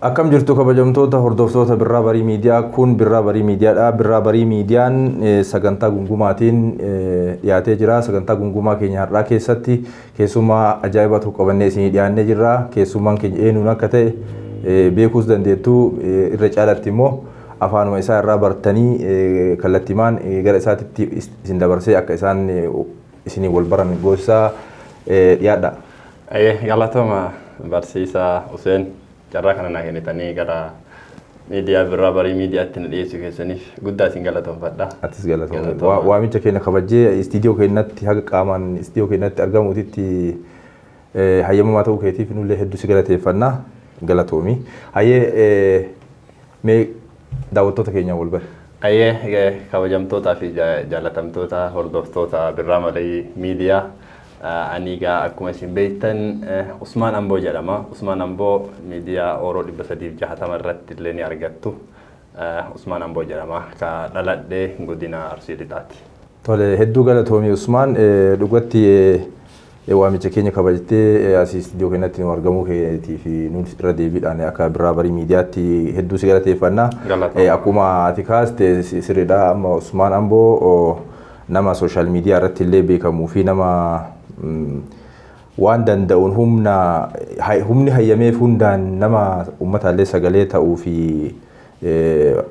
Akkam jirtu, kabajamtoota hordoftoota Birraa Barii Miidiyaa? Kun Birraa Barii Miidiyaadha. Birraa Barii Miidiyaan sagantaa gungumaatiin dhiyaatee jira. Sagantaa gungumaa keenya har'aa keessatti keessummaa ajaa'ibaa tokko qabannee isinii dhiyaannee jirra. Keessummaan keenya eenyuun akka ta'e beekuus dandeettu, irra caalatti immoo afaanuma isaa irraa bartanii kallattimaan gara isaatitti isin dabarsee akka isaan isinii wal baran goosisaa dhiyaadha. Galatooma, barsiisaa Huseen, carraa kana naa kennitanii gara miidiyaa Birraa Barii Miidiyaatti na dhiyeessuu keessaniif guddaa isin galatoomfadha. Atis galatooma. Waamicha keenya kabajjee istiidiyoo keenyatti, haga qaamaan istiidiyoo keenyatti argamuutitti hayyamamaa ta'uu keetiif nullee hedduu si galateeffanna. Galatoomi. Hayyee, mee daawwattoota keenyaan wal bari. Ayyee, kabajamtootaa fi jaalatamtoota hordoftoota Birraa Barii Miidiyaa, ani egaa akkuma isin beektan Usmaan Amboo jedhama. Usmaan Amboo miidiyaa Ooroo 360 irratti illee ni argattu. Usmaan Amboo jedhama. Ka dhaladhee godina Arsii Lixaati. Tole, hedduu galatoomii, Usmaan. Dhugatti waamicha keenya kabajtee asii istiidiyoo keenyatti nu argamuu keetii fi nuun irra deebiidhaan akka Birraa Barii Miidiyaatti hedduu si galateeffanna. Akkuma ati kaaste sirriidha, amma Usmaan Amboo nama social media irratti illee beekamuu fi nama waan danda'uun humna humni hayyameef hundaan nama uummataallee sagalee ta'uu fi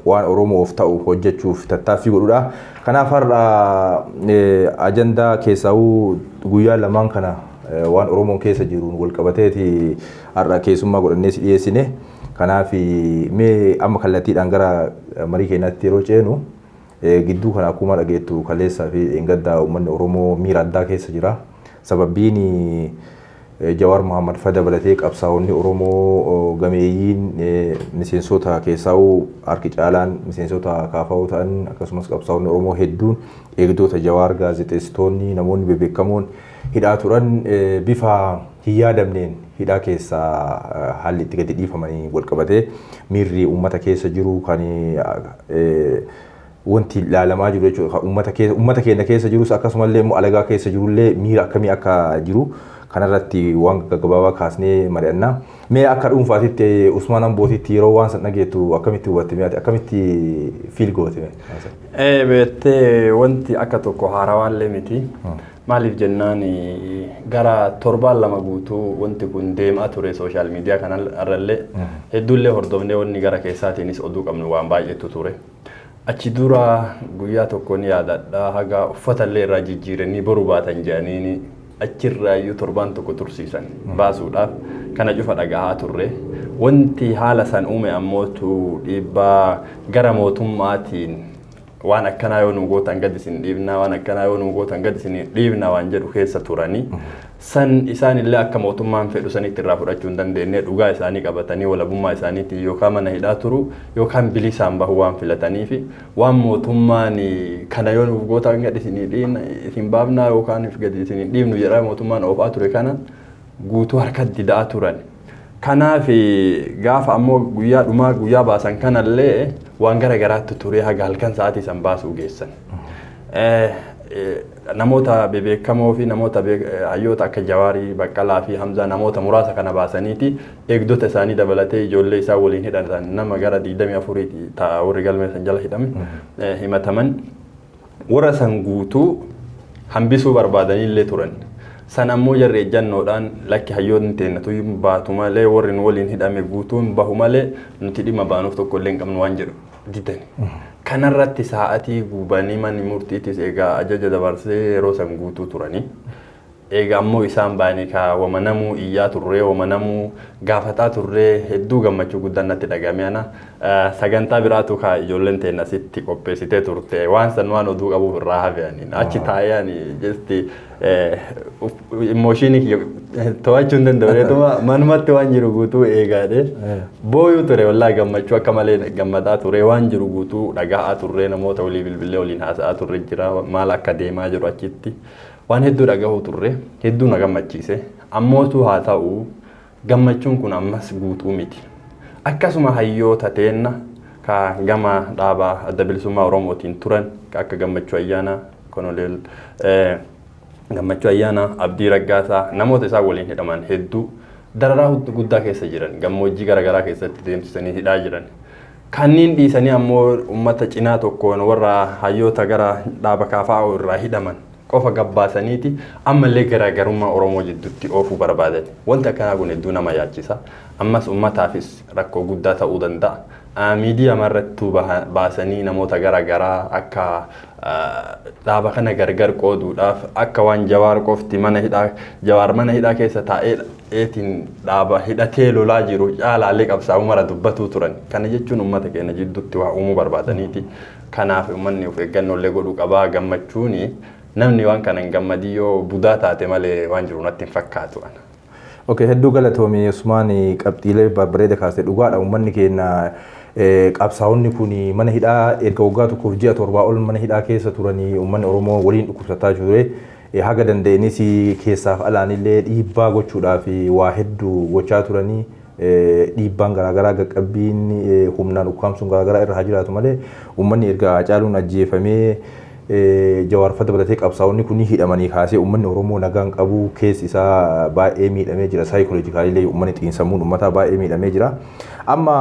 waan Oromoof ta'u hojjechuuf tattaaffii godhudha. Kanaaf har'a ajandaa keessaa'uu guyyaa lamaan kana waan Oromoon keessa jiruun wal qabateeti har'a keessummaa godhannee si dhiyeessine. Kanaaf mee amma kallattiidhaan gara marii keenyaatti yeroo ceenu, gidduu kana akkuma dhageettu kaleessaa fi dheengaddaa uummanni Oromoo miira addaa keessa jira. Sababbiin Jawaar Mohammad fa dabalatee qabsaa'onni Oromoo gameeyyiin miseensota keessaa'uu harki caalaan miseensota KFO ta'an, akkasumas qabsaa'onni Oromoo hedduun, eegdota Jawaar, gaazexeessitoonni, namoonni bebeekamoon hidhaa turan bifa hin yaadamneen hidhaa keessaa haalli itti gadi dhiifamanii wal qabatee miirri uummata keessa jiru kan wanti ilaalamaa jiru jechuudha. Uummata keenya keessa jirus akkasumallee immoo alagaa keessa jirullee miira akkamii akka jiru kanarratti waan gaggabaabaa kaasnee mari'anna. Mee akka dhuunfaatitti, Usmaan Ambootitti, yeroo waan san dhageettu akkamitti hubatte? Mee ati akkamitti feel goote? Beektee, wanti akka tokko haarawaallee miti. Maaliif jennaan, gara torbaan 2 guutuu wanti kun deemaa ture. Social media kanarrallee hedduullee hordofnee, wanni gara keessaatiinis oduu qabnu waan baay'eetu ture. Achi dura guyyaa tokko ni yaadadha, haga uffatallee irraa jijjiiranii boru baatan jedhaniini achirraayyuu torbaan tokko tursiisan baasuudhaaf, kana cufa dhagahaa turre. Wanti haala san uume ammootu dhiibbaa gara mootummaatiin waan akkanaa yoo nu gootan gadi isin dhiibnaa, waan akkanaa yoo nu gootan gadi isin dhiibnaa waan jedhu keessa turanii. San isaan illee akka mootummaan fedhu sanitti irraa fudhachuu hin dandeenye. Dhugaa isaanii qabatanii walabummaa isaaniitiin yookaan mana hidhaa turu yookaan bilisaan bahuu waan filataniifi, waan mootummaan kana yoo nuuf gootan gadi isin dhiibna, isin baafnaa yookaan gadi isin dhiibnu jedhaa mootummaan oofaa ture kana guutuu harkatti dida'aa turan. Kanaaf gaafa ammoo guyyaa dhumaa guyyaa baasan kanallee waan gara garaatti ture, haga halkan sa'aatii san baasuu geessan. Namoota bebeekamoo fi namoota hayyoota akka Jawaarii, Baqqalaa fi Hamzaa, namoota muraasa kana baasaniiti eegdota isaanii dabalatee ijoollee isaa waliin hidhatan nama gara 24 ta'a warri galmee san jala hidhame himataman. Warra san guutuu hambisuu barbaadanii turan. San ammoo jarri ejjannoodhaan lakki, hayyoonni teennatu baatu malee, warri nu waliin hidhame guutuun bahu malee nuti dhimma baanuuf tokko illee hin qabnu waan jedhu didani. Kanarratti sa'atii gubanii manni murtiitis egaa ajaja dabarsee yeroo san guutuu turanii. Egaa ammoo isaan baanii ka wamanamuu iyyaa turree, wamanamuu gaafataa turree, hedduu gammachuu guddaan natti dhagahame ana. Sagantaa biraatu ka ijoolleen teenya sitti qopheessitee turte, waan san waan oduu qabuuf irraa hafe. Ani achi taa'ee ani just emotion kiyya to'achuu hin danda'u, manumatti waan jiru guutuu eegaadhe booyuu ture. Wallaahi, gammachuu akka malee gammadaa ture. Waan jiru guutuu dhaga'aa turre, namoota walii bilbilee waliin haasa'aa turre jira, maal akka deemaa jiru achitti waan hedduu dhagahuu turre, hedduu na gammachiise. Ammootu haa ta'u, gammachuun kun ammas guutuu miti. Akkasuma hayyoota teenna ka gama dhaabaa Adda Bilisummaa Oromootiin turan, ka akka Gammachuu Ayyaanaa, Koloneel Gammachuu Ayyaanaa, Abdii Raggaasaa, namoota isaan waliin hidhaman hedduu Dararaa guddaa keessa jiran, gammoojjii garaagaraa keessatti deemsisanii hidhaa jiran. Kanneen dhiisanii ammoo uummata cinaa tokkoon warra hayyoota gara dhaaba KFO irraa hidhaman qofa gabbaasaniiti ammallee garaagarummaa Oromoo jidduutti oofuu barbaadan. Wanti akkanaa kun hedduu nama yaachisa. Ammas uummataafis rakkoo guddaa ta'uu danda'a. Miidiyaa irrattuu baasanii namoota garaagaraa akka dhaaba kana gargar qooduudhaaf, akka waan Jawaar qofti mana hidhaa, Jawaar mana hidhaa keessa taa'ee eetiin dhaaba hidhatee lolaa jiru caalaallee qabsaa'uu mara dubbatuu turan. Kana jechuun uummata keenya jidduutti waa uumuu barbaadaniiti. Kanaaf uummanni of eeggannoo godhuu qabaa. Gammachuuni namni waan kana hin gammadii yoo budaa taate malee waan jiru natti hin fakkaatu. Okay, hedduu galatoomii Usmaan, qabxiilee babbareeda kaasee. Dhugaadha, uummanni keenya qabsaa'onni kun mana hidhaa erga waggaa 1 fi ji'a 7 ol mana hidhaa keessa turanii, uummanni Oromoo waliin dhukkubsataa ture. Haga danda'anis keessaaf alaanillee dhiibbaa gochuudhaaf waa hedduu gochaa turanii, dhiibbaan garaagaraa, qaqqabbiin humnaan ukkaamsuun garaagaraa irra haa jiraatu malee, uummanni erga Hacaaluun ajjeefamee, Jawaarfa dabalatee qabsaa'onni kun hidhamanii kaasee, uummanni Oromoo nagaan qabu, keessi isaa baay'ee miidhamee jira. Psychologically uummanni, xiinsammuun uummataa baay'ee miidhamee jira. Amma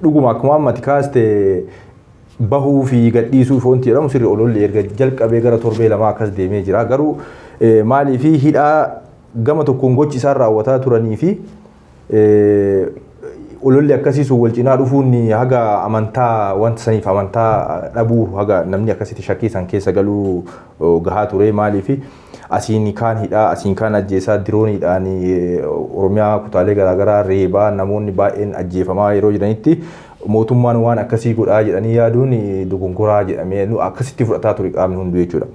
dhuguma akkuma ammati kaaste, bahuu fi gadhiisuu wanti jedhamu sirri ololli erga jalqabee gara torbee 2 akkas deemee jira. Garuu maalii fi hidhaa gama tokkoon gochi isaan raawwataa turanii fi ololli akkasii sun wal cinaa dhufuun haga amantaa wanta saniif amantaa dhabuu, haga namni akkasitti shakkii san keessa galuu gahaa ture. Maaliif asiin kaan hidhaa, asiin kaan ajjeesaa, dirooniidhaan Oromiyaa kutaalee garaagaraa reebaa, namoonni baay'een ajjeefamaa yeroo jiranitti mootummaan waan akkasii godhaa jedhanii yaaduun dogongoraa jedhamee akkasitti fudhataa ture qaamni hunduu jechuudha.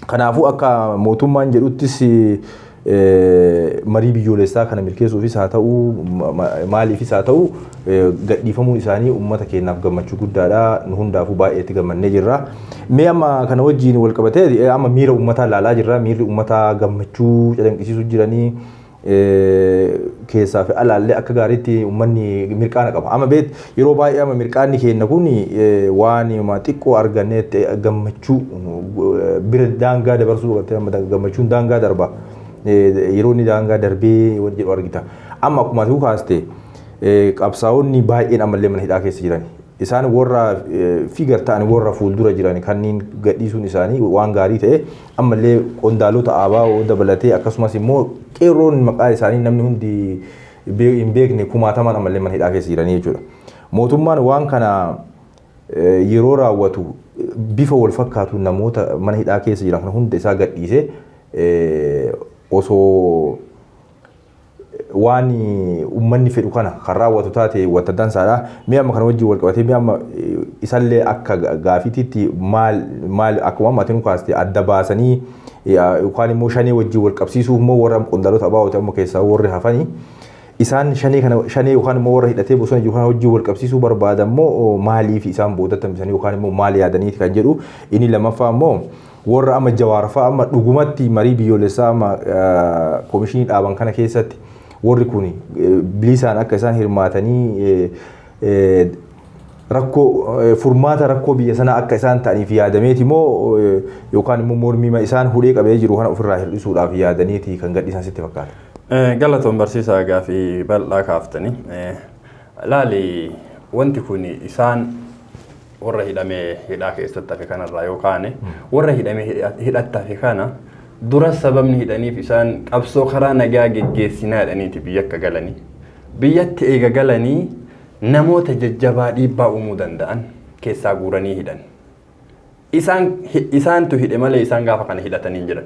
Kanaafuu akka mootummaan jedhuttis marii biyyoolessaa kana milkeessuufis haa ta'u, maaliifis haa ta'u, gadhiifamuun isaanii uummata keenyaaf gammachuu guddaadha. Nu hundaafuu baay'ee itti gammannee jirra. Mee amma kana wajjin wal qabatee amma miira uummataa ilaalaa jirra. Miirri uummataa gammachuu calanqisiisuu jiranii, keessaa fi alaallee akka gaariitti uummanni mirqaana qaba. Amma beet yeroo baay'ee amma mirqaanni keenya kun waan xiqqoo arganneetti gammachuu bira daangaa dabarsuu gartee, amma gammachuun daangaa darba. Yeroo inni daangaa darbee waan jedhu argita. Amma akkuma ati kaaste, qabsaa'onni baay'een ammallee mana hidhaa keessa jiran. Isaan warra figure ta'an, warra fuuldura jiran kanneen gadhiisuun isaanii waan gaarii ta'e, ammallee qondaalota ABO dabalatee, akkasumas immoo qeerroon maqaa isaanii namni hundi hin beekne kumaatamaan ammallee mana hidhaa keessa jiranii jechuudha. Mootummaan waan kana yeroo raawwatu bifa wal fakkaatu namoota mana hidhaa keessa jiran kana hunda isaa gadhiisee osoo waan uummanni fedhu kana kan raawwatu taate wanta dansaadha. Mee amma kana wajjin wal qabatee, mee amma isallee akka gaafitiitti maal maal akkuma amma ati nu kaaste adda baasanii yookaan immoo shanee wajjin wal qabsiisuuf immoo warra qondaalota ABO amma keessaa warri hafanii isaan shanee kana, shanee yookaan immoo warra hidhatee bosona jiru kana wajjin wal qabsiisuu barbaadan immoo maaliif isaan boodatti hambisanii yookaan immoo maal yaadaniiti kan jedhu. Inni lammaffaa immoo warra amma Jawaar fa'aa, amma dhugumatti marii biyyoolessaa amma koomishinii dhaaban kana keessatti warri kun bilisaan akka isaan hirmaatanii rakkoo furmaata rakkoo biyya sanaa akka isaan ta'aniif yaadameeti moo yookaan immoo mormii isaan hudhee qabee jiru kana ofirraa hir'isuudhaaf yaadaniiti kan gadhiisan sitti fakkaata? Galatoon barsiisaa, gaafii bal'aa kaaftanii. Laali, wanti kun isaan warra hidhamee hidhaa keessatti hafe kanarraa yoo kaane, warra hidhamee hidhatti hafe kana dura sababni hidhaniif isaan qabsoo karaa nagaa geggeessinaa jedhaniiti biyya akka galanii. Biyyatti eega galanii namoota jajjabaa dhiibbaa uumuu danda'an keessaa guuranii hidhan. Isaan isaantu hidhe malee isaan gaafa kana hidhatanii hin jiran.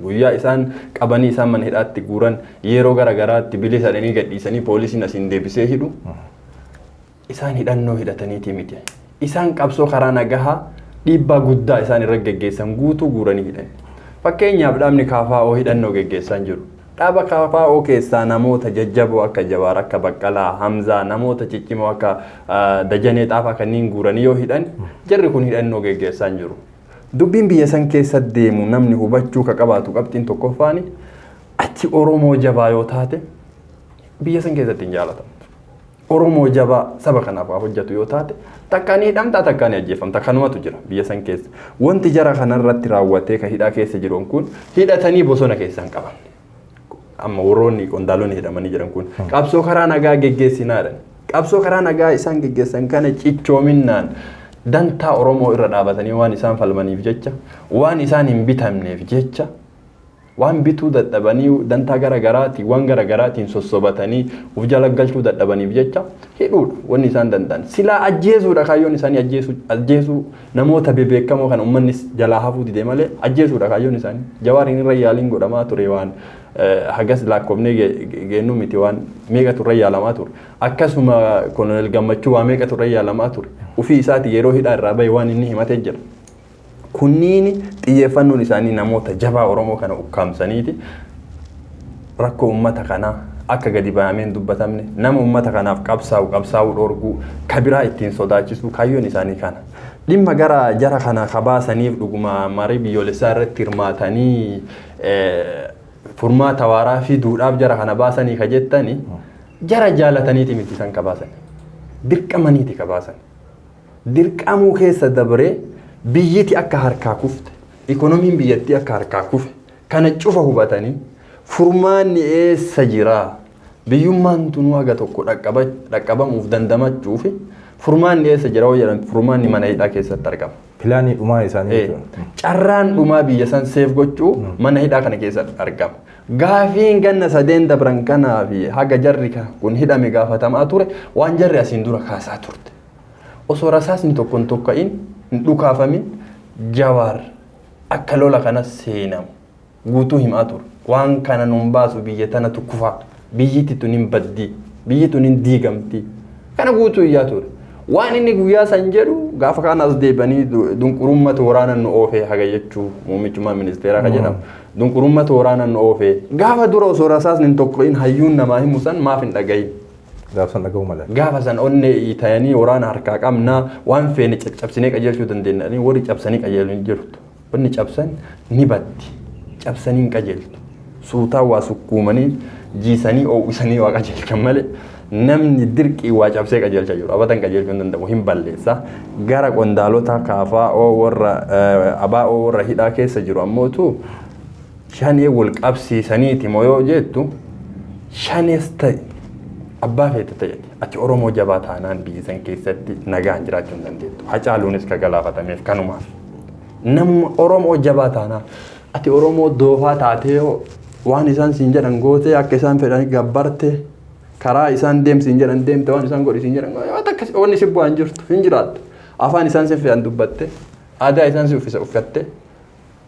Guyyaa isaan qabanii isaan mana hidhaatti guuran, yeroo gara garaatti bilisa jedhanii gadhiisanii poolisiin asiin deebisee hidhu. Isaan hidhannoo hidhataniiti miti. Isaan qabsoo karaa nagahaa dhiibbaa guddaa isaan irra geggeessan guutuu guuranii hidhan. Fakkeenyaaf dhaabni KFO hidhannoo geggeessaa hin jiru. Dhaaba KFO keessaa namoota jajjaboo akka Jawaar, akka Baqqalaa, Hamzaa, namoota ciccimoo akka Dajanee Xaafaa kanneen guuranii yoo hidhan, jarri kun hidhannoo geggeessaa hin jiru. Dubbiin biyya san keessa deemu namni hubachuu ka qabaatu qabxiin tokkoffaani, ati Oromoo jabaa yoo taate biyya san keessatti hin jaalatamtu. Oromoo jabaa saba kanaaf waa hojjetu yoo taate takka ni hidhamta, takka ni ajjeefamta, kanumatu jira biyya san keessa. Wanti jara kanarratti raawwatee ka hidhaa keessa jiran kun hidhatanii bosona keessa hin qabamne. Amma warroonni qondaalonni hidhamanii jiran kun qabsoo karaa nagaa geggeessinaadha. Qabsoo karaa nagaa isaan geggeessan kana cichoominnaan dantaa Oromoo irra dhaabatanii waan isaan falmaniif jecha, waan isaan hin bitamneef jecha, waan bituu dadhabanii dantaa gara garaatiin waan gara garaatiin sossobatanii of jala galchuu dadhabaniif jecha hidhuudha wanni isaan danda'an. Silaa ajjeesuudha kaayyoon isaanii, ajjeesuu namoota bebeekamoo kan uummanni jalaa hafuu dide malee ajjeesuudha kaayyoon isaanii. Jawaariin irra yaaliin godhamaa ture waan hagas lakkoofnee geennu miti, waan meeqatu irra yaalamaa ture. Akkasuma Koloneel Gammachuu waa meeqatu irra yaalamaa ture. Ufii isaati yeroo hidhaa irraa bahe waan inni himatee jira. Kunniin xiyyeeffannoon isaanii namoota jabaa Oromoo kana ukkaamsaniiti rakkoo uummata kanaa akka gadi bahamee hin dubbatamne, nama uummata kanaaf qabsaa'u qabsaa'uu dhorkuu, kabiraa ittiin sodaachisuu kaayyoon isaanii kana. Dhimma gara jara kana kabaasaniif dhuguma marii biyyoolessaa irratti hirmaatanii furmaata waaraa fiduudhaaf jara kana baasanii ka jettani, jara jaalataniiti miti isaan kabaasan. Dirqamaniiti kabaasan. Dirqamuu keessa dabree biyyiti akka harkaa kufte, ikonomiin biyyattii akka harkaa kufe kana cufa hubatanii, furmaanni eessa jiraa, biyyummaan tunuu haga tokko dhaqqabamuuf dandamachuuf furmaanni eessa jira yoo jedhan, furmaanni mana hidhaa keessatti argama. Pilaanii dhumaa isaanii jechuudha. Carraan dhumaa biyya san seef gochuu mana hidhaa kana keessatti argama. Gaafiin ganna sadeen dabran kanaa fi haga jarri kun hidhame gaafatamaa ture waan jarri asiin dura kaasaa turte. Osoo rasaasni tokko hin tokka'in, hin dhukaafamin, Jawaar akka lola kanas seenamu guutuu himaa ture. Waan kana nun baasu, biyya tana tukkufaa, biyyiti tun hin baddi, biyyi tun hin diigamti. Kana guutuu iyyaa ture. Waan inni guyyaa san jedhu gaafa kaan as deebanii dunqurummatu waraana nu oofee haga jechuu, muummichummaa ministeeraa ka jedhamu. Dunqurummatu waraana nu oofee. Gaafa dura osoo rasaasni hin tokko'in hayyuun namaa himu san maaf hin dhagahin? Gaafa san dhaga'uu mala. Gaafa san onnee tayanii waraana harkaa qabnaa, waan feene caccabsinee qajeelchuu dandeenya, warri cabsanii qajeelu hin jirtu. Wanni cabsan ni baddi. Cabsanii hin qajeeltu. Suutaa waa sukkuumanii jiisanii oowwisanii waa qajeelchan malee namni dirqii waa cabsee qajeelcha jiru. Abatan qajeelchuu hin danda'u, hin balleessa. Gara qondaalota KFO warra ABO warra hidhaa keessa jiru ammootu shanee wal qabsiisaniiti moo yoo jettu, shanees ta'e abbaa feete ta'e, ati Oromoo jabaa taanaan biyya san keessatti nagaan jiraachuu hin dandeettu. Hacaaluunis ka galaafatameef kanumaaf. Namuma Oromoo jabaa taanaan, ati Oromoo doofaa taatee waan isaan siin jedhan gootee, akka isaan fedhan gabbarte, karaa isaan deemsiin jedhan deemte, waan isaan godhisiin jedhan waan akkas wanni si bu'aa hin jirtu, hin jiraattu. Afaan isaan si fe'an dubbatte, aadaa isaan si uffisa uffatte,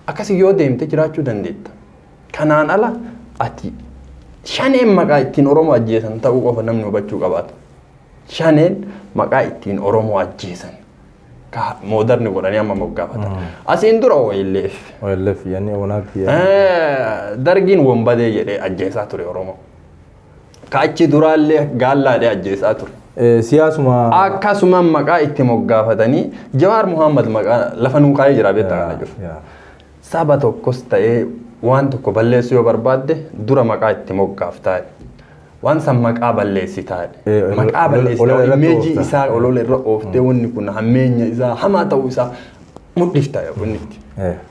akkasii yoo deemte jiraachuu dandeetta. Kanaan ala ati shaneen maqaa ittiin Oromoo ajjeesan ta'uu qofa namni hubachuu qabaata. Shaneen maqaa ittiin Oromoo ajjeesan ka modern godhanii amma moggaafatan. Asiin dura OLF. OLF yanni ONAG. Dargiin wonbadee jedhee ajjeesaa ture Oromoo. Ka achi duraallee gaallaadhee ajjeesaa ture. Siyaasuma. Akkasuma maqaa itti moggaafatanii Jawaar Muhammad maqaa lafa nuu kaa'ee jira, beektaa kana jiru. Saba tokkos ta'ee waan tokko balleessuu yoo barbaadde dura maqaa itti moggaaftaa. Waan san maqaa balleessitaa. Maqaa balleessitaa, olola irratti imeejii oofta. isaa olola irra ooftee wanni kun hammeenya isaa hamaa ta'uu isaa mul'ifta wanni itti.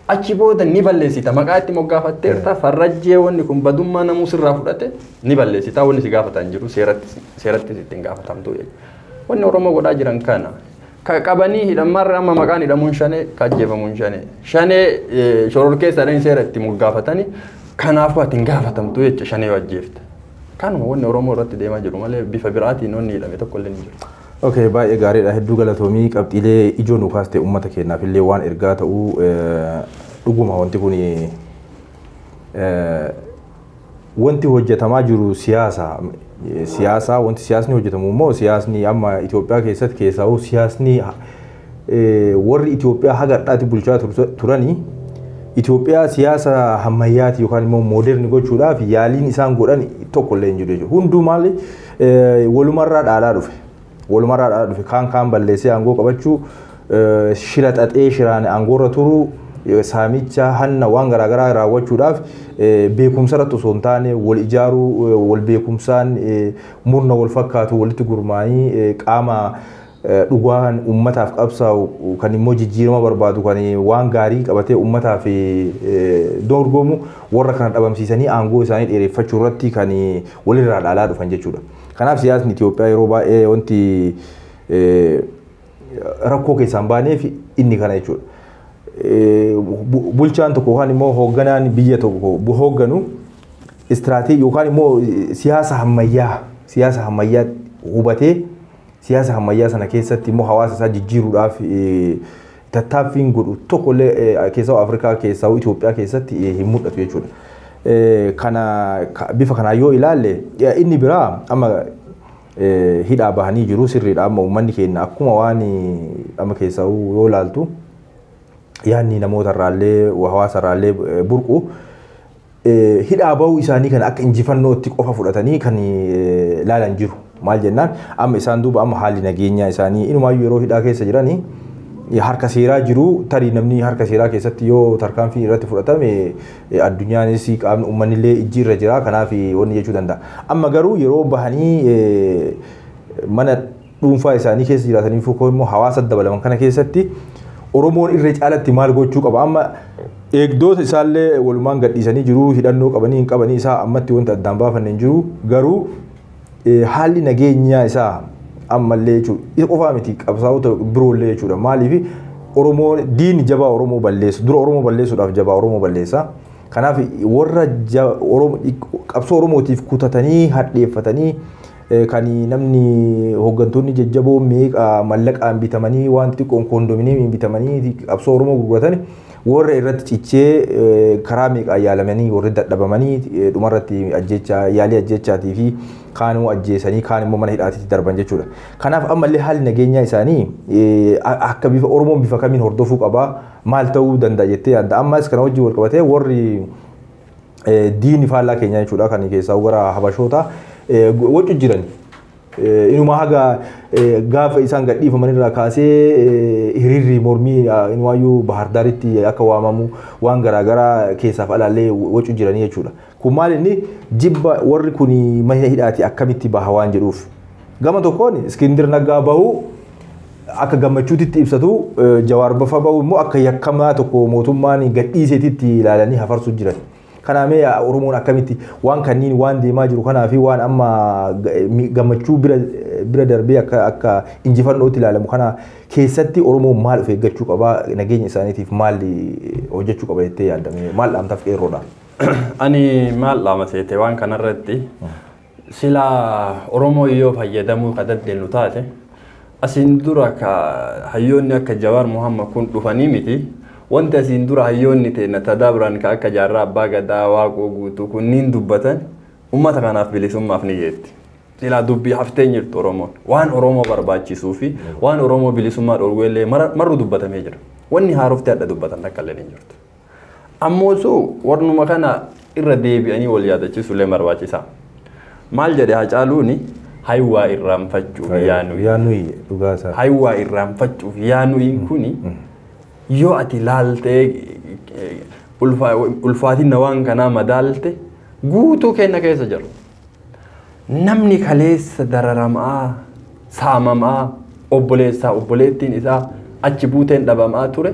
Achi booda ni balleessita, maqaa itti moggaafatteerta, farrajjee wanni kun badummaa namuu sirraa fudhate ni balleessita, wanni si gaafatan jiru, seeratti ittiin gaafatamtu jechuudha. Wanni Oromoo godhaa jiran kana. Ka qabanii hidhamarra amma maqaan hidhamuun shanee, ka ajjeefamuun shanee. Shanee shororkeessaadhaan seera itti moggaafatanii, kanaafuu ati hin gaafatamtu jecha shanee yoo ajjeefte. Kanuma wanni Oromoo irratti deemaa jiru malee bifa biraatiin wanni hidhame tokko illee hin jiru. Okay, baay'ee gaariidha. Hedduu galatoomii, qabxiilee ijoo nu kaaste uummata keenyaaf illee waan ergaa ta'uu. Dhuguma wanti kun wanti hojjetamaa jiru siyaasa. Siyaasa, wanti siyaasni hojjetamu immoo siyaasni amma Itoophiyaa keessatti keessaa'u siyaasni warri Itoophiyaa haga har'aatti bulchaa turanii Itoophiyaa siyaasa ammayyaati yookaan immoo modern gochuudhaaf yaaliin isaan godhan tokko illee hin jiru jechuudha. Hunduu maali walumarraa dhaalaa dhufe. Walumarraa dhaalaa dhufe, kaan kaan balleessee aangoo qabachuu, shira xaxee shiraan aangoorra turuu, saamicha, hanna, waan garaagaraa raawwachuudhaaf beekumsa irratti osoo hin taane wal ijaaruu, wal beekumsaan murna wal fakkaatu walitti gurmaa'anii qaama Dhugaan uummataaf qabsaa'u, kan immoo jijjiirama barbaadu, kan waan gaarii qabatee uummataaf dorgomu, warra kana dhabamsiisanii aangoo isaanii dheereffachuu irratti kan walirraa dhaalaa dhufan jechuudha. Kanaaf siyaasni Itoophiyaa yeroo baay'ee wanti rakkoo keessaan baaneef inni kana jechuudha. Bulchaan tokko yookaan immoo hoogganaan biyya tokko hoogganu istiraateejii yookaan immoo siyaasa ammayyaa hubatee, siyaasa ammayyaa sana keessatti immoo hawaasa isaa jijjiiruudhaaf tattaaffiin godhu tokkollee keessaa Afrikaa keessaa Itoophiyaa keessatti hin mul'atu jechuudha. Kana bifa kanaan yoo ilaalle, inni biraa amma hidhaa bahanii jiru, sirriidha. Amma uummanni keenya akkuma waan amma keessaa yoo ilaaltu yaadni namoota irraallee hawaasa irraallee burqu, hidhaa bahuu isaanii kana akka injifannootti qofa fudhatanii kan laalan jiru. Maal jennaan, amma isaan duuba amma haalli nageenyaa isaanii inumaayyuu yeroo hidhaa keessa jiranii harka seeraa jiru. Tarii namni harka seeraa keessatti yoo tarkaanfii irratti fudhatame, addunyaanis qaamni uummanni ijji irra jira, kanaaf wanni jechuu danda'a. Amma garuu yeroo bahanii mana dhuunfaa isaanii keessa jiraatanii fi immoo hawaasa dabalaman kana keessatti Oromoon irra caalatti maal gochuu qaba? Amma eegdota isaallee walumaan gadhiisanii jiru, hidhannoo qabanii hin qabanii isaa ammatti wanti addaan baafanne hin jiru. Garuu haalli nageenyaa isaa ammallee jechuudha, isa qofaa miti, qabsaa'ota biroollee jechuudha. Maaliif Oromoo diinni jabaa Oromoo balleessu dura Oromoo balleessuudhaaf jabaa Oromoo balleessa. Kanaaf warra qabsoo Oromootiif kutatanii hadheeffatanii, kan namni hooggantoonni jajjaboo meeqa mallaqaan bitamanii, waan xixiqqoon koondominiyeemiin bitamanii qabsoo Oromoo gurguratan, warra irratti cichee karaa meeqaan yaalamanii warri dadhabamanii dhumarratti ajjeechaa, yaalii ajjeechaatii fi kaanuu ajjeesanii, kaan immoo mana hidhaatiitti darban jechuudha. Kanaaf ammallee haalli nageenyaa isaanii akka bifa Oromoon bifa kamiin hordofuu qabaa, maal ta'uu danda'a jettee yaadda? Ammas kana wajjin wal qabatee warri diini faallaa keenyaa jechuudha, kan keessaa gara Habashoota wacu jiran. Inuma haga gaafa isaan gadhiifaman irraa kaasee hiriirri mormii inumaayyuu Bahardaaritti akka waamamu waan garaagaraa keessaaf alaallee wacu jiranii jechuudha. Kun maal inni jibba warri kun mana hidhaati akkamitti baha waan jedhuuf. Gama tokkoon Iskindir Naggaa bahuu akka gammachuutitti ibsatu, Jawaar Bafa bahu immoo akka yakkamaa tokko mootummaan gadhiiseetitti ilaalanii hafarsuu jiran. Kanaamee Oromoon akkamitti waan kanniin, waan deemaa jiru kanaa fi waan amma gammachuu bira darbee akka injifannootti ilaalamu kana keessatti Oromoon maal of eeggachuu qabaa, nageenya isaaniitiif maal hojjechuu qaba jettee yaaddame, maal dhaamtaaf qeerroodha? Ani maal dhaama seete, waan kanarratti silaa Oromoo yoo fayyadamuu ka dandeenyu taate, asiin dura ka hayyoonni akka Jawaar Muhammad kun dhufanii miti. Wanti asiin dura hayyoonni teenya tadabran ka akka Jaarraa Abbaa Gadaa, Waaqoo Guutuu kunniin dubbatan uummata kanaaf bilisummaaf ni geetti. Silaa dubbii haftee jirtu Oromoon waan Oromoo barbaachisuu fi waan Oromoo bilisummaa dhorgu illee marru dubbatamee jira. Wanni haarofti hadha dubbatan takka illee hin jirtu. Ammoo su warnuma kana irra deebi'anii wal yaadachiisuu illee barbaachisaa. Maal jedhe Hacaaluuni? Haywaa irraanfachuuf yaanuyi. Yaanuyi, dhugaa isaa. Haywaa irraanfachuuf yaanuyiin kuni yoo ati laaltee ulfaatina waan kanaa madaalte, guutuu kenna keessa jiru. Namni kaleessa dararamaa, saamamaa, obboleessaa obboleettiin isaa achi buuteen dhabamaa ture.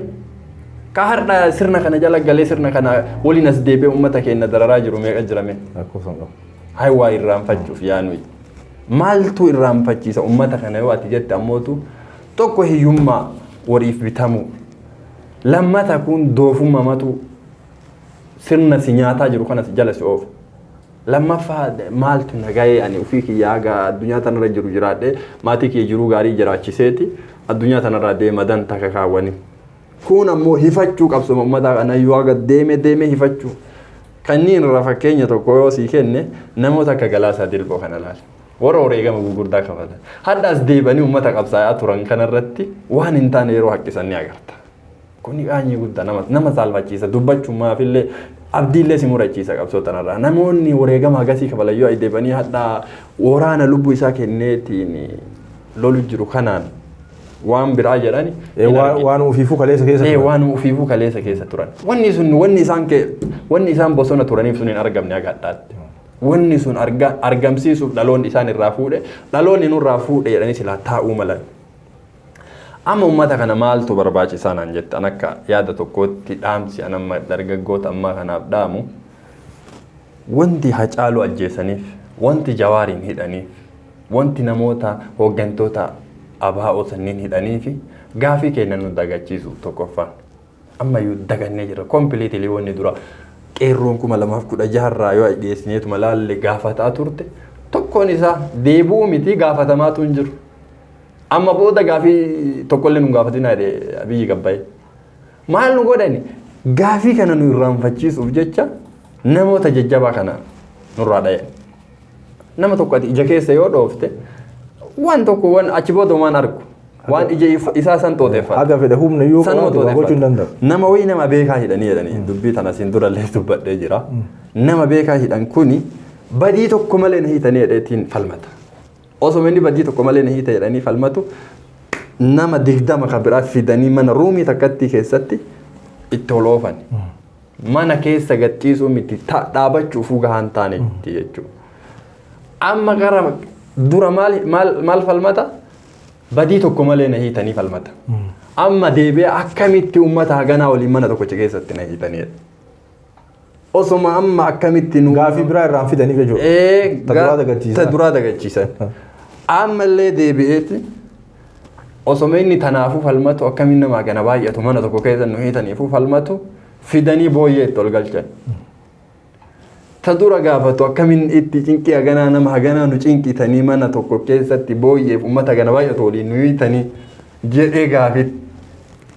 Ka har'a sirna kana jala galee sirna kana waliin as deebi'ee uummata keenya dararaa jiru meeqa jirame? Lakkoofsan qabu. Haywaa irraanfachuuf yaanuyi. Maaltu irraanfachiisa uummata kana yoo ati jette, ammootu tokko hiyyummaa wariif bitamuu. Lammata kun doofummaamatu sirna si nyaataa jiru kana si jala si oofu. Lammaffaa maaltu nagahee ani ofii kiyya haga addunyaa tanarra jiru jiraadhee maatii kiyya jiruu gaarii jiraachiseeti addunyaa tanarraa deema dantaa kakaawwanii. Kun ammoo hifachuu qabsoma uummataa kana yoo haga deeme deeme hifachuu. Kanneen irraa fakkeenya tokko yoo sii kenne, namoota akka Galaasaa Dilboo kana laala. Warra wareegama gurguddaa kafalan. Hadhaas deebanii uummata qabsaa'aa turan kanarratti waan hin taane yeroo haqqisan ni agarta. Kuni qaanyii guddaa nama saalfachiisa, dubbachumaafillee abdiillee si murachiisa qabsoo tanarraa. Namoonni wareegama hagasii kafalan yoo deebanii hadhaa waraana lubbuu isaa kenneetiin lolu jiru kanaan waan biraa jedhani. Waan ofiifuu kaleessa keessa turan. Waan ofiifuu kaleessa keessa turan. Wanni sun wanni isaan wanni isaan bosona turaniif sun hin argamne haga hadhaatti. Wanni sun argamsiisuuf dhaloonni isaan irraa fuudhe, dhaloonni nurraa fuudhe jedhanii silaa taa'uu malan. Amma uummata kana maaltu barbaachisaa naan jette, an akka yaada tokkootti dhaamsi an amma dargaggoota ammaa kanaaf dhaamu, wanti Hacaaluu ajjeesaniif, wanti Jawaariin hidhaniif, wanti namoota hooggantoota ABO sanniin hidhaniif gaafii keenya nu dagachiisu tokkoffaan. Ammayyuu dagannee jira. Completely wanni dura qeerroon 2016rraa yoo dhiyeessineetuma laalle gaafataa turte tokkoon isaa deebi'uu miti, gaafatamaatu hin jiru. Amma booda gaafii tokkollee nu gaafatinaa jedhee biyyi gabbaa'e. Maal nu godhani? Gaafii kana nu irraanfachiisuuf jecha namoota jajjabaa kana nurraa dhayan. Nama tokko ati ija keessa yoo dhoofte, waan tokko waan achi booda waan argu, waan ija isaa san xooxeeffata. Haga fedhe humna iyyuu Sanuma qabaate waa gochuu hin danda'u. Nama wayii nama beekaa hidhanii jedhanii, dubbii tana siin durallee dubbadhee jira. Nama beekaa hidhan kuni badii tokko malee na hiitanii jedheetiin falmata. Osoo inni badii tokko malee na hiita jedhanii falmatu, nama 20 kan biraa fidanii mana roomii takkatti keessatti itti ol oofan. Mana keessa gadhiisuu miti, dhaabachuufuu gahaan taanetti jechuudha. Amma gara dura maal maal maal falmata? Badii tokko malee na hiitanii falmata. Amma deebi'ee akkamitti uummata haganaa waliin mana tokkocha keessatti na hiitanii? Osoma amma akkamitti nu Gaafii biraa irraan fidaniif jechuudha. Ta duraa dagachiisan. Ta duraa dagachiisan. Ammallee deebi'eeti osoma inni tanaafuu falmatu, akkamiin nama hagana baay'atu mana tokko keessa nu hiitaniifuu falmatu, fidanii booyyee itti ol galchan. Ta dura gaafatu akkamiin itti cinqii haganaa nama haganaa nu cinqitanii mana tokko keessatti booyyeef uummata hagana baay'atu waliin nu hiitanii jedhee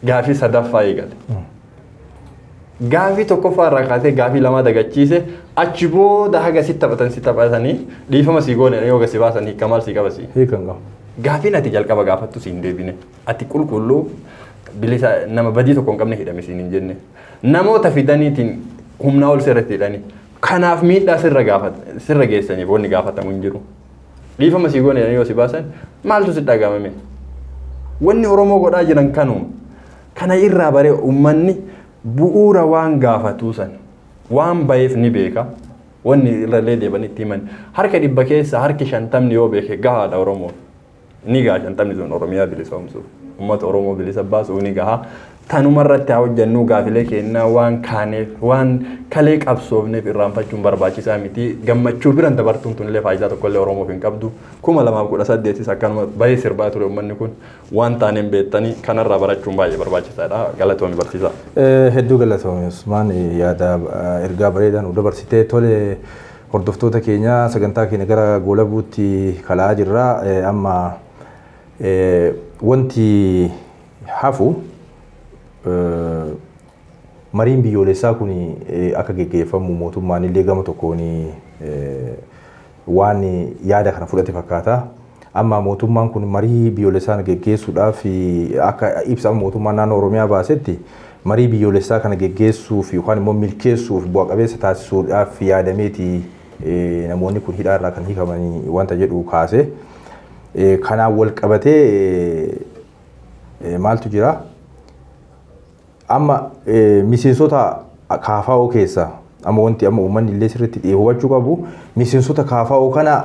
gaafii sadaffaa eegale. Gaafii tokkoffaa irraa kaasee gaafii lama dagachiise. Achi booda haga si taphatan si taphatanii dhiifama si goone yoo gasi baasan, hiika maal si qabasi. Hiikan qabu. Gaafiin ati jalqaba gaafattu si hin deebine. Ati qulqulluu bilisa nama badii tokko hin qabne hidhame siin hin jenne. Namoota fidaniitiin humnaa ol sirratti hidhanii. Kanaaf miidhaa sirra gaafat sirra geessaniif wanni gaafatamu hin jiru. Dhiifama si goone yoo si baasan maaltu si dhagaamame? Wanni Oromoo godhaa jiran kanuma. Kana irraa baree uummanni bu'uura waan gaafatuu san waan baheef ni beeka. Wanni irrallee deebanii itti himan. Harka 100 keessa harki 50 yoo beeke gahaadha Oromoo. Ni gaha 50 sun Oromiyaa bilisoomsuuf. Uummata Oromoo bilisa baasuu ni gaha. Tanuma irratti haa hojjennu. Gaafilee kennaa waan kaaneef, waan kalee qabsoofneef irraanfachuun barbaachisaa miti. Gammachuu biran dabartuun tunillee faayidaa tokkollee Oromoof hin qabdu. 2018s akkanuma bahee sirbaa ture uummanni kun, waan taaneen beektanii kanarraa barachuun baay'ee barbaachisaadha. Galatoomi, barsiisaa. Hedduu galatoomi Usmaan, yaada ergaa bareedaa nu dabarsitee. Tole, hordoftoota keenya, sagantaa keenya gara goolabuutti kalaa jirra. Amma wanti hafu mariin biyyoolessaa kun akka geggeeffamu mootummaan illee gama tokkoon waan yaada kana fudhate fakkaata. Amma mootummaan kun marii biyyoolessaa geggeessuudhaaf, akka ibsa mootummaan naannoo Oromiyaa baasetti, marii biyyoolessaa kana geggeessuuf yookaan immoo milkeessuuf, bu'a qabeessa taasisuudhaaf yaadameeti namoonni kun hidhaa irraa kan hiikamanii wanta jedhu kaase. Kanaan wal qabatee maaltu jira? Amma miseensota KFO keessa, amma wanti amma uummanni illee sirriitti hubachuu qabu, miseensota KFO kana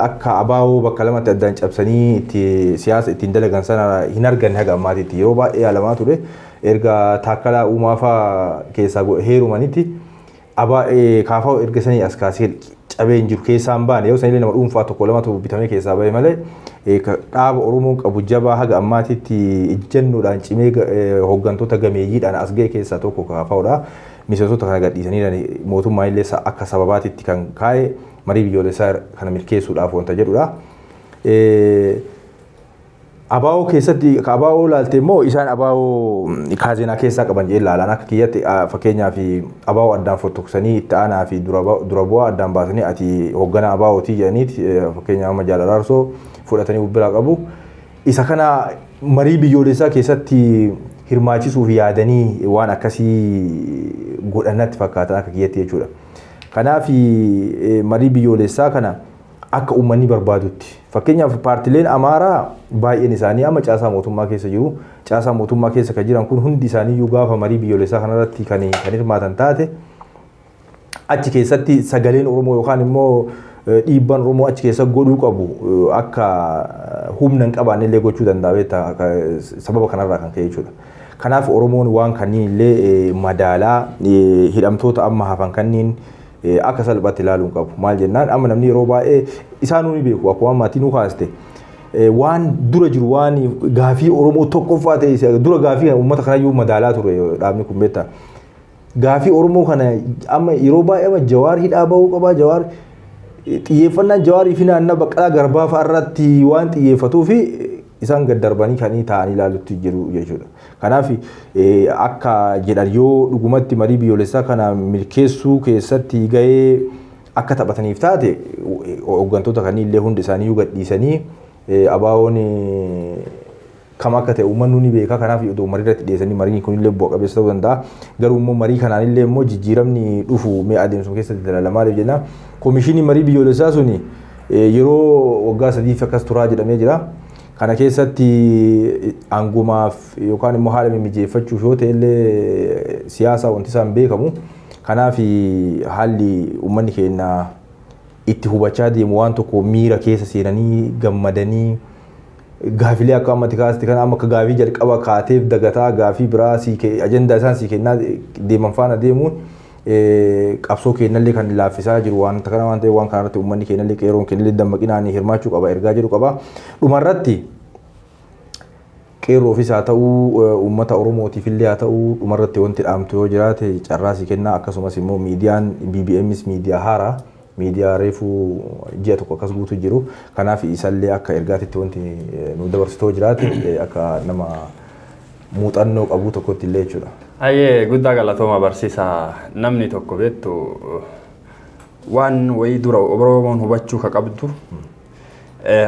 akka ABO bakka lamatti addaan cabsanii itti siyaasa ittiin dalagan sana hin arganne haga ammaatitti. Yeroo baay'ee yaalamaa ture. Erga Taakkalaa Uumaa fa'aa keessaa heerumanitti KFO erga sanii as kaasee cabee hin jiru, keessaa hin baane. Yeroo sanillee nama dhuunfaa tokko lamatu bitamee keessaa bahe malee dhaaba Oromoon qabu jabaa haga ammaatitti ejjennoodhaan cimee hooggantoota gameeyyiidhaan as ga'e keessaa tokko KFOdha. Miseensota kana gadhiisanii mootummaan illee akka sababaatitti kan kaa'e marii biyyoolessaa kana milkeessuudhaaf wanta jedhudha. ABO keessatti, ABO ilaalte immoo, isaan ABO kaazinaa keessaa qaban jedhee ilaalan akka kiyyatti. Fakkeenyaaf ABO addaan fottoqsanii itti aanaa fi dura bu'aa addaan baasanii ati hoogganaa ABOtii jedhaniiti, fakkeenyaaf amma Jaal Araarsoo fudhatanii biraa qabu. Isa kana marii biyyoolessaa keessatti hirmaachisuuf yaadanii waan akkasii godhannatti fakkaatan akka kiyyatti jechuudha. Kanaaf marii biyyoolessaa kana akka uummanni barbaadutti. Fakkeenyaaf paartileen Amaaraa baay'een isaanii amma caasaa mootummaa keessa jiru. Caasaa mootummaa keessa kan jiran kun hundi isaaniiyyuu gaafa marii biyyoolessaa kanarratti kan hirmaatan taate, achi keessatti sagaleen Oromoo yookaan immoo Dhiibbaan Oromoo achi keessa godhuu qabu akka humna hin qabaanne illee gochuu danda'a beektaa, sababa kanarraa kan ka'e jechuudha. Kanaaf Oromoon waan kanneen illee madaalaa hidhamtoota amma hafan kanneen akka salphaatti ilaaluu hin qabu. Maal jennaan, amma namni yeroo baay'ee isaanuu ni beeku, akkuma ammaatii nu kaaste. Waan dura jiru, waan gaafii Oromoo tokkoffaa ta'e dura, gaafii uummata kanayyuu madaalaa ture dhaabni kun beektaa. Gaafii Oromoo kana amma yeroo baay'ee amma Jawaar hidhaa bahuu qabaa, Jawaar xiyyeeffannaan Jawaarii fi naannoo Baqqalaa Garbaa fa'a irratti waan xiyyeeffatuu fi isaan gad darbanii kan taa'anii ilaalutti jiru jechuudha. Kanaaf akka jedhan yoo dhugumatti marii biyyoolessaa kana milkeessuu keessatti gahee akka taphataniif taate, hooggantoota kanneen illee hundi isaanii gadhiisanii, ABO'n kam akka ta'e uummanni ni beeka. Kanaaf odoo marii irratti dhiyeessanii mariin kun illee bu'a qabeessa ta'uu danda'a. Garuu immoo marii kanaan illee immoo jijjiiramni dhufu mee adeemsuma keessatti dalala. Maaliif jenna, koomishinii marii biyyoolessaa suni yeroo waggaa 3f akkas turaa jedhamee jira. Kana keessatti aangumaaf yookaan immoo haala mimmijeeffachuuf yoo ta'e illee siyaasa wanti isaan beekamu. Kanaaf haalli uummanni keenya itti hubachaa deemu waan tokko miira keessa seenanii gammadanii gaafilee akka ammatti kaaste kana amma akka gaafii jalqaba kaateef dagataa gaafii biraa sii ajandaa isaan sii kennaa deeman faana deemuun qabsoo keenyallee kan laaffisaa jiru waan kana waan ta'eef, waan kanarratti uummanni keenyallee, qeerroon keenyallee dammaqinaan hirmaachuu qaba ergaa jedhu qaba. Dhumarratti qeerroofis haa ta'uu, uummata Oromootiif illee haa ta'uu, dhumarratti wanti dhaamtu yoo jiraate carraa sii kennaa. Akkasumas immoo miidiyaan BBMs miidiyaa haaraa, miidiyaa reefuu ji'a tokko akkas guutuu jiru. Kanaaf isallee akka ergaatitti wanti nu dabarsitoo jiraate, akka nama muuxannoo qabu tokkotti illee jechuudha. Ayyee, guddaa galatooma barsiisaa. Namni tokko beektu waan wayii dura Oromoon hubachuu ka qabdu,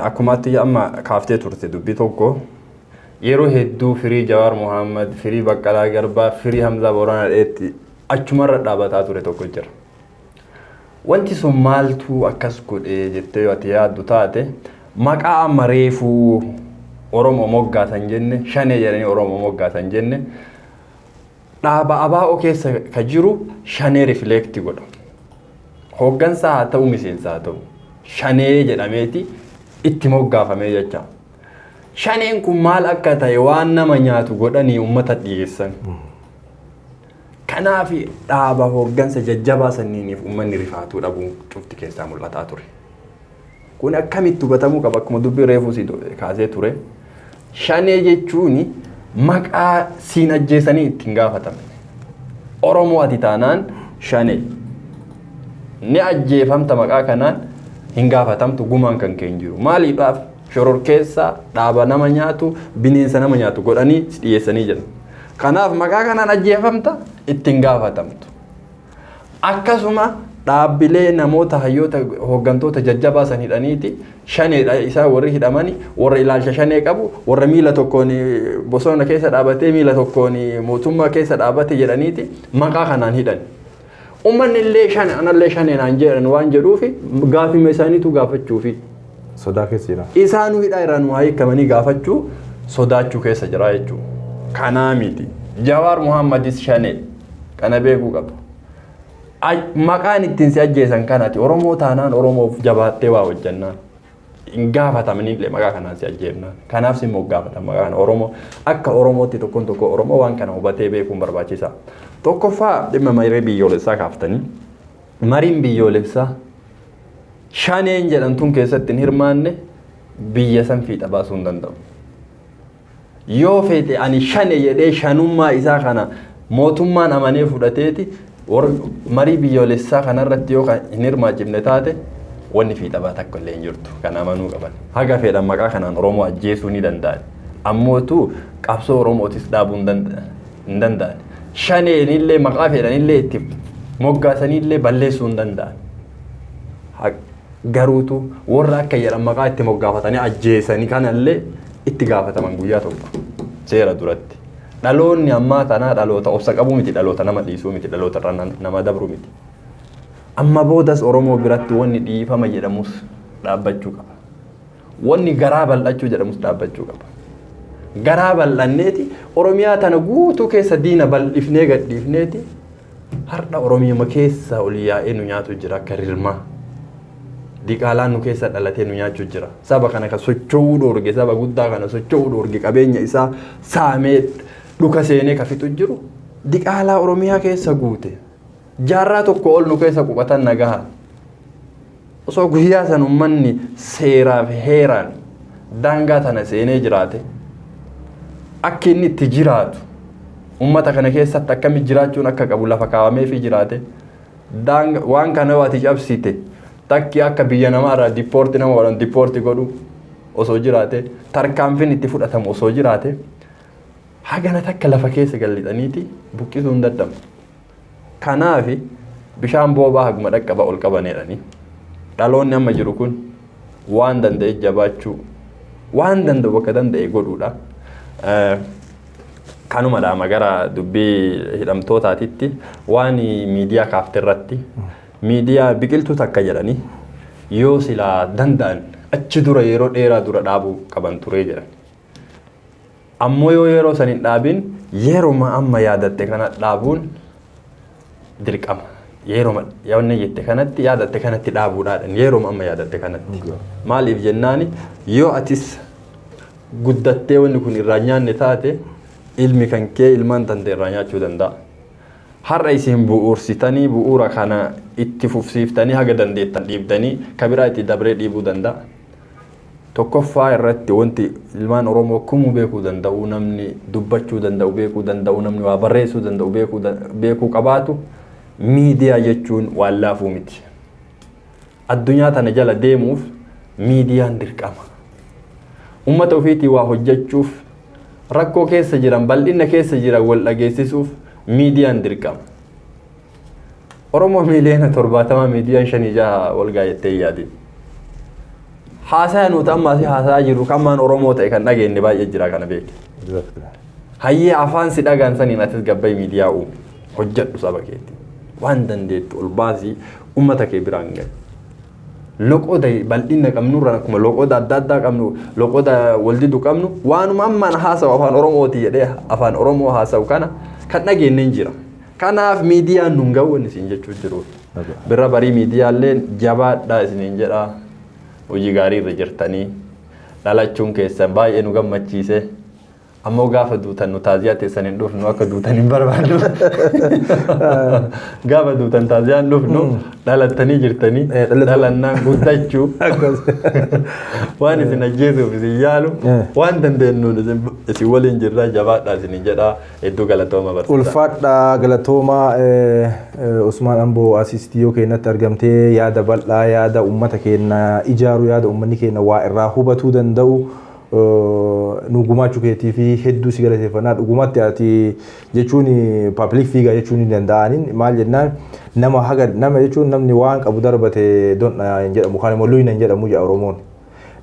akkumaatti amma kaaftee turte dubbii tokko, yeroo hedduu firii Jawaar Muhammad, firii Baqqalaa Garbaa, firii Hamzaa Booranaa dheetti achumarra dhaabataa ture tokko jira. Wanti sun maaltu akkas godhee jettee yoo ati yaaddu taate, maqaa amma reefuu Oromoo moggaasan jenne, shanee jedhanii Oromoo moggaasan jenne, dhaaba ABO keessa ka jiru shanee rifleekti godha. Hooggansaa haa ta'u, miseensa haa ta'u, shanee jedhameeti itti moggaafamee jecha. Shaneen kun maal akka ta'e waan nama nyaatu godhanii uummata dhiyeessan. Kanaaf dhaaba hooggansa jajjabaa sanniiniif uummanni rifaatuu dhabuun cufti keessaa mul'ataa ture. Kun akkamitti hubatamuu qaba? Akkuma dubbii reefuu si kaasee ture. Shanee jechuun maqaa siin ajjeesanii ittiin gaafatamne. Oromoo ati taanaan shanee. Ni ajjeefamta, maqaa kanaan hin gaafatamtu, gumaan kan kee hin jiru. Maaliidhaaf? Shororkeessaa, dhaaba nama nyaatu, bineensa nama nyaatu godhanii si dhiyeessanii jiran. Kanaaf maqaa kanaan ajjeefamta, ittiin gaafatamtu. Akkasuma dhaabbilee namoota hayyoota hooggantoota jajjabaa san hidhaniiti shaneedha isaa, warri hidhamani warra ilaalcha shanee qabu, warra miila tokkoon bosona keessa dhaabatee miila tokkoon mootummaa keessa dhaabate jedhaniiti maqaa kanaan hidhan. Uummanni illee shane anallee shanee naan jedhan waan jedhuufi gaafima isaaniitu gaafachuufi. Sodaa keessa jira. Isaanuu hidhaa irraa nu haa hiikamanii gaafachuu sodaachuu keessa jira jechuudha. Kanaa miti. Jawaar Muhammadis shanee kana beekuu qaba. Maqaan ittiin si ajjeesan kanati Oromoo taanaan Oromoof jabaattee waa hojjannaan. Hin gaafatamnillee maqaa kanaan si ajjeefnaan. Kanaaf si moggaafatan maqaa kana Oromoo. Akka Oromootti tokkoon tokko Oromoo waan kana hubatee beekuun barbaachisaa. Tokkoffaa, dhimma marii biyyoolessaa kaaftanii. Mariin biyyoolessaa shaneen jedhamtuun keessatti hin hirmaanne biyya san fiixa baasuu hin danda'u. Yoo feete ani shane jedhee shanummaa isaa kana mootummaan amanee fudhateeti marii biyyoolessaa kanarratti yoo hin hirmaachifne taate, wanni fiixa baa takka illee hin jirtu. Kana amanuu qaban. Haga fedhan maqaa kanaan Oromoo ajjeesuu ni danda'an. Ammootu qabsoo Oromootis dhaabuu hin danda'an. Shaneenillee maqaa fedhanillee itti moggaasanillee balleessuu hin danda'an. Garuutu warra akka jedhan maqaa itti moggaafatanii ajjeesanii kanallee itti gaafataman guyyaa tokko seera duratti. Dhaloonni ammaa tanaa dhaloota obsa qabuu miti, dhaloota nama dhiisuu miti, dhaloota irra nama dabru miti. Amma boodas Oromoo biratti wanni dhiifama jedhamus dhaabbachuu qaba. Wanni garaa bal'achuu jedhamus dhaabbachuu qaba. Garaa bal'anneeti Oromiyaa tana guutuu keessa diina bal'ifnee gadhiifneeti har'a Oromiyaa keessa ol yaa'ee nu nyaatu jira akka rirmaa. Diqaalaan nu keessa dhalatee nu nyaachuu jira. Saba kana kan socho'uu dhoorge, saba guddaa kana socho'uu dhoorge, qabeenya isaa saamee dhuka seenee ka fixu jiru. Diqaalaa Oromiyaa keessa guute. Jaarraa tokko ol nu keessa qubatan nagaha. Osoo guyyaa san uummanni seeraa fi heeraan daangaa tana seenee jiraate, akka inni itti jiraatu, uummata kana keessatti akkamitti jiraachuun akka qabu lafa kaawwamee fi jiraate, waan kana yoo ati cabsite takki akka biyya namaarraa deport nama godhan, deport godhu osoo jiraate, tarkaanfiin itti fudhatamu osoo jiraate, hagana takka lafa keessa gallixaniiti buqqisuu hin dadhabu. Kanaafi bishaan boobaa haguma dhaqqaba ol qabaneedhani. Dhaloonni amma jiru kun waan danda'e jabaachuu, waan danda'u bakka danda'e godhuudha. Kanuma dhaama. Gara dubbii hidhamtootaatitti, waan miidiyaa kaafte irratti, miidiyaa biqiltuu takka jedhanii yoo silaa danda'an achi dura yeroo dheeraa dura dhaabuu qaban turee jedhan. Ammoo yoo yeroo san hin dhaabin, yeruma amma yaadatte kana dhaabuun dirqama. Yeroma yaadne jette kanatti, yaadatte kanatti dhaabuudhaadhaan, yeroma amma yaadatte kanatti. Maaliif jennaani, yoo atis guddattee wanni kun irraa nyaanne taate, ilmi kan kee, ilmaan tante irraa nyaachuu danda'a. Har'a isin bu'uursitanii, bu'uura kana itti fufsiiftanii, haga dandeettan dhiibdanii kabiraa itti dabree dhiibuu danda'a. Tokkoffaa irratti wanti ilmaan Oromoo kumuu beekuu danda'u, namni dubbachuu danda'u beekuu danda'u, namni waa barreessuu danda'u beekuu qabaatu, miidiyaa jechuun waan laafuu miti. Addunyaa tana jala deemuuf miidiyaan dirqama. Uummata ofiitii waa hojjechuuf, rakkoo keessa jiran, bal'ina keessa jiran wal dhageessisuuf miidiyaan dirqama. Oromoo 70 miiliyoona miidiyaan shanii jaha wal gaayettee hin yaadin. Haasaa nuti amma asii haasaa jirru kan maan Oromoo ta'e kan dhageenye baay'ee jira, kana beeki. Hayyee, afaan si dhagaan saniin atis gabbai miidiyaa uumi. Hojjedhu saba keetti. Waan dandeettu ol baasii uummata kee biraan gahi. Loqoda bal'ina qabnurra, akkuma loqoda adda addaa qabnu, loqoda wal didu qabnu, waanuma ammaan haasa'u afaan Oromooti jedhee afaan Oromoo haasa'u kana kan dhageenye hin jira. Kanaaf miidiyaan nun ga'u inni isin jechuu jiru. Birra barii miidiyaalleen jabaadhaa isiniin jedhaa, hojii gaarii irra jirtanii, dhalachuun keessan baay'ee nu gammachiise. Ammoo gaafa duutan nu taaziyaa teessan hin dhufnu, akka duutan hin barbaannu. Gaafa duutan taaziyaa hin dhufnu, dhalattanii jirtanii dhalannaan guddachuu waan isin ajjeesuuf isin yaalu waan dandeenyuun isin waliin jirra, jabaadhaa isin jedhaa, hedduu galatooma barsiisaa. Ulfaadhaa, galatoomaa Usmaan Amboo, asiistiyoo keenyatti argamtee yaada bal'aa, yaada uummata keenya ijaaru, yaada uummanni keenya waa irraa hubatuu danda'u nu gumaachuu keetii fi hedduu si galateeffannaa. Dhugumatti ati jechuun public figure jechuun ni danda'anin. Maal jennaan, nama haga nama jechuun namni waan qabu darbate don hin jedhamu, kaan immoo luyna hin jedhamu jedha Oromoon.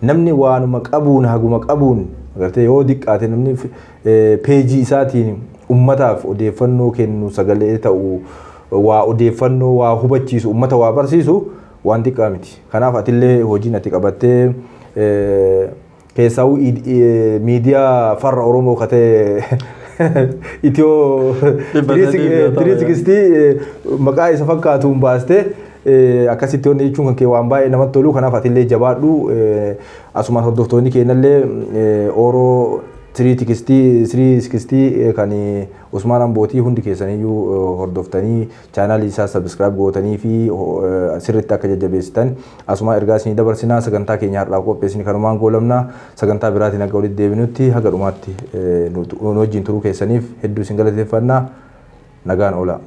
Namni waanuma qabuun, haguma qabuun agartee, yoo diqqaate namni peejii isaatiin ummataaf odeeffannoo kennu, sagalee ta'u, waa odeeffannoo waa hubachiisu, ummata waa barsiisu, waan xiqqaa miti. Kanaaf atillee hojiin ati qabattee, keessaawuu miidiyaa farra Oromoo ka ta'e Itiyoo 360 maqaa isa fakkaatuun baastee akkasitti wanni jechuun kan kee waan baay'ee namatti tolu. Kanaaf atillee jabaadhu. Asumaan hordoftoonni keenyallee Ooroo 360 kan Usmaan Ambootii hundi keessaniyyuu hordoftanii, chaanaalii isaa subscribe gootanii fi sirriitti akka jajjabeessitan asumaan ergaa isinii dabarsinaa. Sagantaa keenya har'aa qopheessini kanumaan goolamna. Sagantaa biraatiin akka walitti deebinutti, haga dhumaatti nu wajjin turuu keessaniif hedduu isin galateeffannaa. Nagaan oola.